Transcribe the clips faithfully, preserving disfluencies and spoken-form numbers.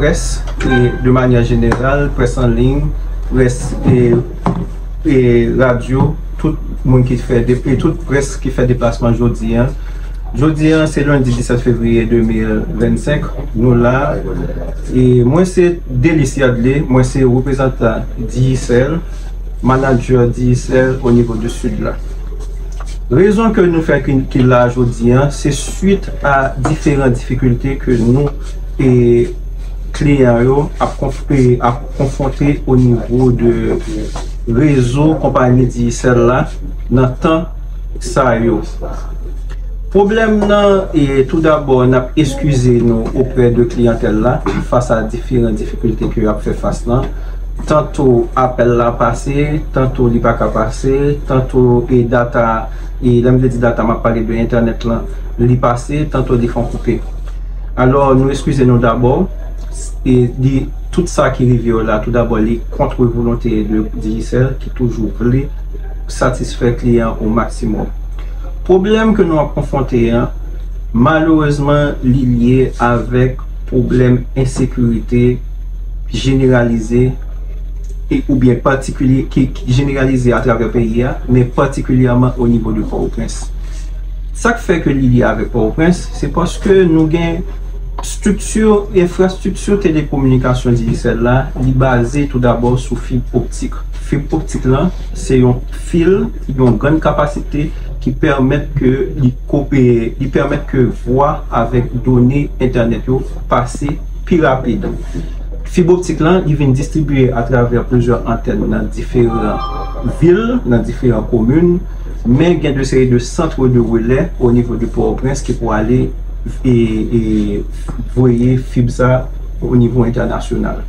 Près, e de manyè jeneral, près an liy, près e, e radyo, tout moun ki fè de, e tout près ki fè deplasman jodi a. Jodi a, se lendi disèt fevriye de mil vennsenk. Nou la. E mwen se Delice Yardley, mwen se reprezantan Digicel, manadjè Digicel o nivo de Sid la. Rezon ke nou fè ki, ki la jodi a, se swit a diferan difikilte ke nou e kliyan yo ap konf-, e ap konfwonte o nivo de rezo konpayi Digicel la nan tan sa yo. Pwoblèm nan, e tou dabò, n ap eskize nou oprè de kliyantèl la fas a diferan difikilte ke y ap fè fas lan. Tanto apèl la pase, tanto li pa ka pase, tanto e data, e lè m vle di data, m ap pale de entènèt lan, li pase, tanto li fè yon koupe. Alò, nou eskize nou dabò, e di tout sa ki rive yo la, tou dabò, li kont volonte de Digicel ki toujou vle satisfè kliyan o maksimòm. Pwoblèm ke nou ap konfwonte an, malerezman, li lye avèk pwoblèm ensekirite jeneralize e oubyen patikilye ki, ki jeneralize atravè peyi a, men patikilyèman o nivo de Pòtoprens. Sa k fè ke li lye avèk Pòtoprens, se paske nou gen estrikti, enfrastrikti telekominikasyon Digicel la, li baze tou dabò sou fib optik. Fib optik lan, se yon fil ki gen yon grann kapasite ki pèmèt ke li kope, li pèmèt ke vwa avèk done entènèt yo pase pi rapid. Fib optik lan, li vin distribye atravè plizyè antèn nan diferan vil, nan diferan komin, men gen de seri de sant de relè o nivo de Pòtoprens ki pou ale e, e voye fib sa o nivo entènasyonal.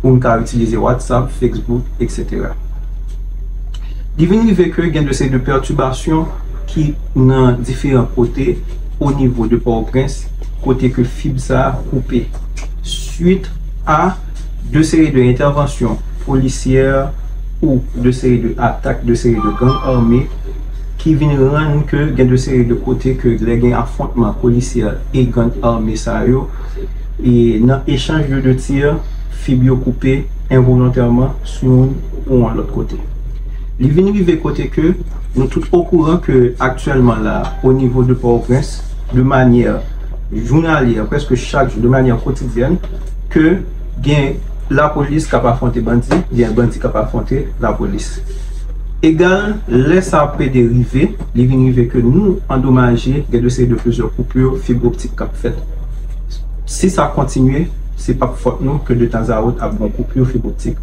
Pou n ka itilize WhatsApp, Facebook, etsetera. Li vin rive ke gen de seri de pètibasyon ki nan diferan kote o nivo de Pòtoprens, kote ke fib sa a koupe. Swit a de seri de entèvansyon polisyè ou de seri de atak de seri de gang ame ki vin rann ke gen de seri de kote ke lè gen afwontman polisyè e gang ame sa yo, e nan echanj de de tir, fib yo koupe envolontèman sou youn ou yon lòt kote. Li vin rive kote ke nou tout okouran ke aktyèlman la, o nivo de Pòtoprens, de manyè jounalyè, prèske chak jou, de manyè kotidyèn, ke gen lapolis k ap afwonte bandi, gen bandi k ap afwonte lapolis. Egal, lè sa ap pede rive, li vin rive ke nou andomaje, gen de seri de plizyè koupi fib optik k ap fèt. Si sa kontinye, se p ap fòt nou ke de tanzawòt ap gen koupi fib optik.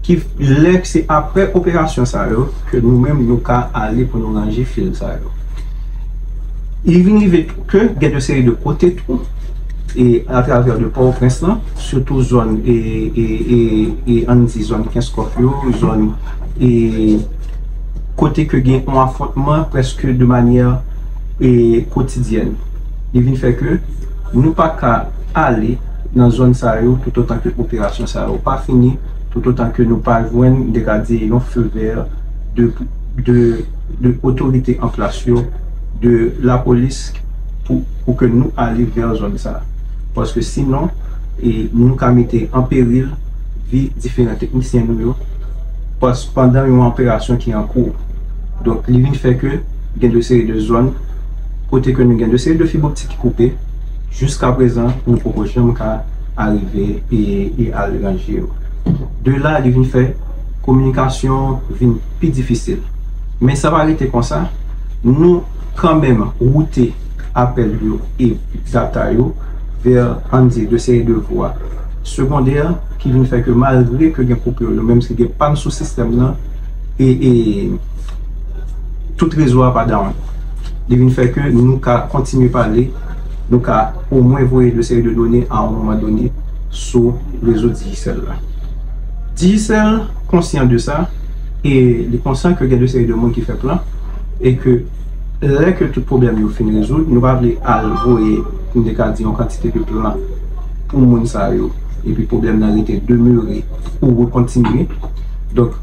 Ki lè se apre operasyon sa yo ke nou menm nou ka ale pou nou ranje fil sa yo. Li vin rive tou ke gen de seri de kote tou, e atravè de Pòtoprens lan, sitou zòn e, e, e, e ann di zòn Kenskòf yo, zòn e kote ke gen yon afwontman prèske de manyè e kotidyèn. Li vin fè ke nou pa ka ale nan zòn sa yo toutotan ke operasyon sa yo pa fini, toutotan ke nou pa jwenn, m te ka di, yon feu vert de, de, de otorite an plas yo, de lapolis pou, pou ke nou ale vè zòn sa. Paske sinon, e nou ka mete an peril vi diferan teknisyen nou yo, pas-, pandan yon operasyon ki an kou. Donk, li vin fè ke gen de seri de zòn kote ke nou gen de seri de fib optik ki koupe, jiska prezan, nou poko janm ka arive e, e al ranje yo. De la, li vin fè kominikasyon vin pi difisil. Men sa pa rete konsa, nou kanmenm woute apèl yo e data yo vè, ann di, de seri de vwa segondè ki vin fè ke malgre ke gen koupi, nou menm si gen pàn sou sistèm nan, e, e tout rezo a pa down. Li vin fè ke nou ka kontinye pale, nou ka omwen voye de seri de done a yon moman done sou rezo Digicel la. Digicel konsyan de sa, e li konsyan ke gen de seri de moun ki fè plan, e ke lè ke tout pwoblèm yo fin rezoud, nou pa vle al voye, m te ka di, yon kantite de plan pou moun sa yo, epi pwoblèm nan rete demere ou rekontinye. Donk,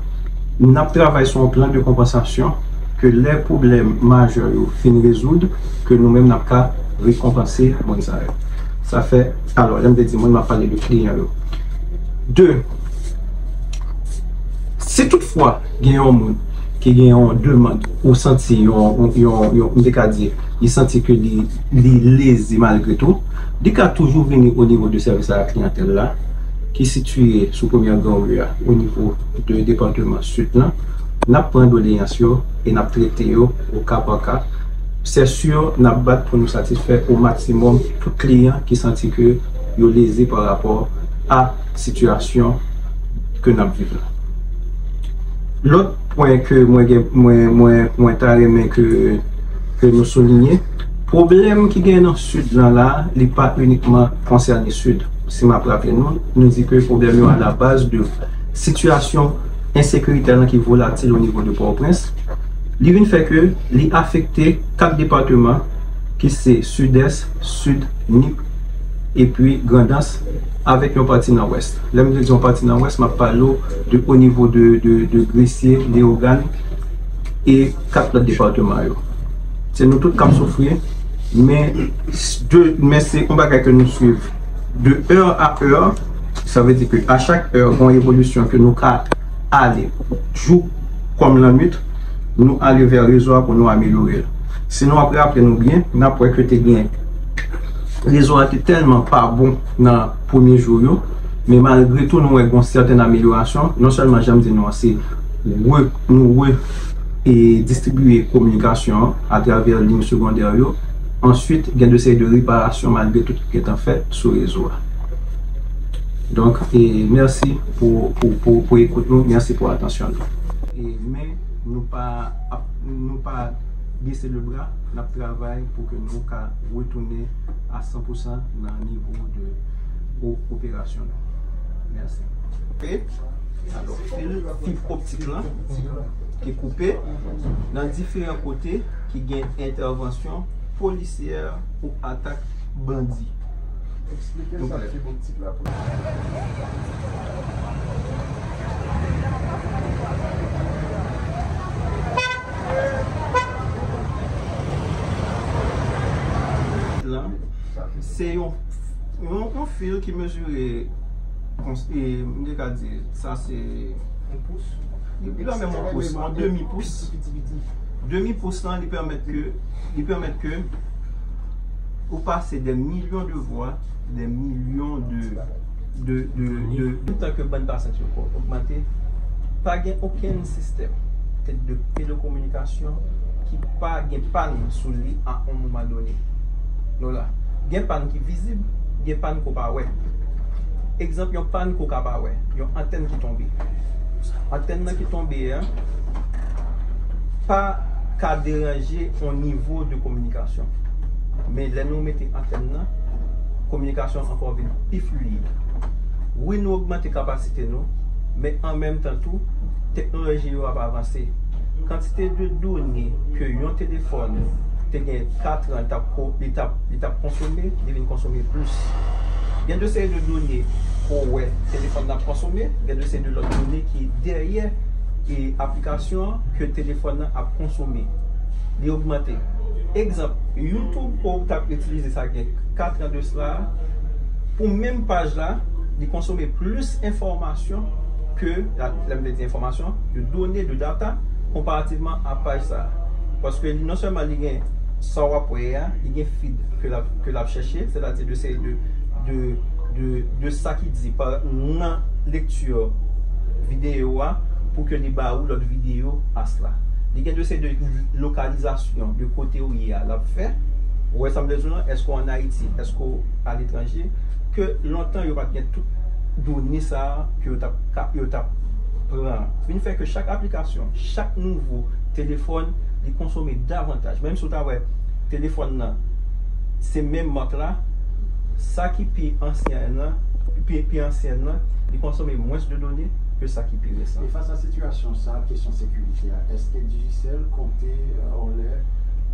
n ap travay sou yon plan de konpansasyon ke lè pwoblèm majè yo fin rezoud, ke nou menm n ap ka rekonpanse moun sa yo. Sa fè, alò, lè m te di moun, m ap pale de kliyan yo. De, si toutfwa gen yon moun ki gen yon demann ou santi yon, yon, yon, yon, m te ka di, li santi ke li, li leze malgre tou, li ka toujou vini o nivo de sèvis a la kliyantèl la, ki sitiye sou premyè granri a, o nivo de depatman Sid lan. N ap pran doleyans yo e n ap trete yo o ka pa ka. Se si, n ap bat pou nou satisfè o maksimòm tout kliyan ki santi ke yo leze pa rapò a sitiyasyon ke n ap viv la. Lòt pwen ke mwen gen, mwen, mwen, mwen ta renmen ke, ke nou soulinye, pwoblèm ki gen nan Sid lan la, li pa inikman konsène Sid. Si m ap raple nou, nou di ke pwoblèm yo a la baz de sitiyasyon ensekiritè lan ki volatil o nivo de Pòtoprens. Li vin fè ke li afekte kat depatman ki se Sidès, Sid, Nip, epi Grandans, avèk yon pati nan Wès. Lè m di yon pati nan Wès, m ap pale w de o nivo de, de, de Gresye, Leyogàn e kat lòt depatman yo. Se nou tout k ap soufri, men de, men se yon bagay ke nou swiv de è a è. Sa vle di ke a chak è, gen yon evolisyon ke nou ka ale jou kòm lannwit, nou ale vè rezo a pou nou amelyore l. Si nou ap raple nou byen, n ap wè ke te gen rezo a te tèlman pa bon nan premye jou yo, men malgre tou, nou wè gen yon sètèn amelyorasyon. Non sèlman, jan m di nou an, se re, nou re, e, distribiye kominikasyon an atravè liy segondè yo. Answit, gen de seri de reparasyon malgre tout ki gentan fèt sou rezo a. Donk, e, mèsi pou, pou, pou, pou ekout nou, mèsi pou atansyon nou. E, men, nou pa ap, nou pa bese le bra, n ap travay pou ke nou ka retounen a san pou san nan nivo de o-, operasyon nou. Mèsi. Alò, fil fib optik lan ki koupe nan diferan kote ki gen entèvansyon polisyè ou atak bandi. Eksplike sa fib optik la pou nou. Lan, se yon, yon, yon fil ki mezire, kons-, e, m te ka di, sa se yon pous. Li pa menm yon pous, yon demi pous. Demi pous lan, li pèmèt ke, li pèmèt ke ou pase des millions de voix, des millions de, de, de, de, menm tan ke bann pasant yo ogmante, pa gen okenn sistèm de telekominikasyon ki pa gen pàn sou li a yon moman done. Nou la. Gen pàn ki vizib, gen pàn ke w pa wè. Egzanp, yon pàn ke w ka pa wè, yon antèn ki tonbe. Antèn nan ki tonbe a pa ka deranje yon nivo de kominikasyon. Men lè nou mete antèn nan, kominikasyon ankò vin pi fliyid. Wi, nou ogmante kapasite nou, men an menm tan tou, teknoloji yo ap avanse. Kantite de done ke yon telefòn te gen kat an, t ap ko-, li t ap, li t ap konsome, li vin konsome plis. Gen de seri de done ke w wè telefòn nan ap konsome, gen de seri de lòt done ki dèyè e aplikasyon an ke telefòn nan ap konsome. Li ogmante. Egzanp, YouTube ke w t ap itilize sa gen kat an de sila, pou menm paj la, li konsome plis enfòmasyon ke, la, lè m vle di enfòmasyon, de done, de data, konparativman a paj sa. Paske li, non sèlman li gen sa w ap wè a, li gen feed ke l ap, ke l ap chèche, sètadi de seri de, de, de, de sa ki di pa, nan lekti videyo a, pou ke li ba ou lòt videyo a sila. Li gen de seri de lokalizasyon de kote ou ye a, l ap fè. Ou wè sa m vle di w lan, èske w ann Ayiti, èske w aletranje, ke lontan yo pa t gen tout done sa a ke yo t ap ka, yo t ap pran. Vin fè ke chak aplikasyon, chak nouvo telefòn, li konsome davantaj. Menm si w ta wè telefòn nan, se menm mak la, sa ki pi ansyen nan, pi, pi ansyen nan, li konsome mwens de done ke sa ki pi resan. E fas a sitiyasyon sa, kesyon sekirite a, èske Digicel konte, euh, anlè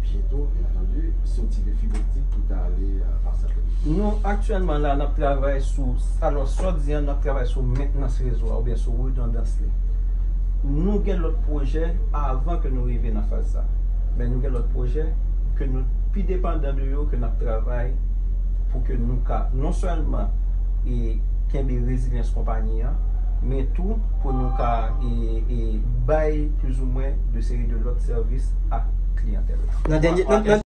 byento, byen antandi, soti de fib optik pou ta ale, euh, pa satelit? Nou, aktyèlman la, n ap travay sou, alò, sa w di an, n ap travay sou mentnans rezo a oubyen sou redondans li. Nou gen lòt pwojè avan ke nou rive nan faz sa. Men nou gen lòt pwojè ke nou pi depandan de yo, ke n ap travay pou ke nou ka non sèlman e kenbe rezilyans konpayi an, men tou pou nou ka e, e bay plizoumwen de seri de lòt sèvis a kliyantèl la. Nan dènye, nan, nan,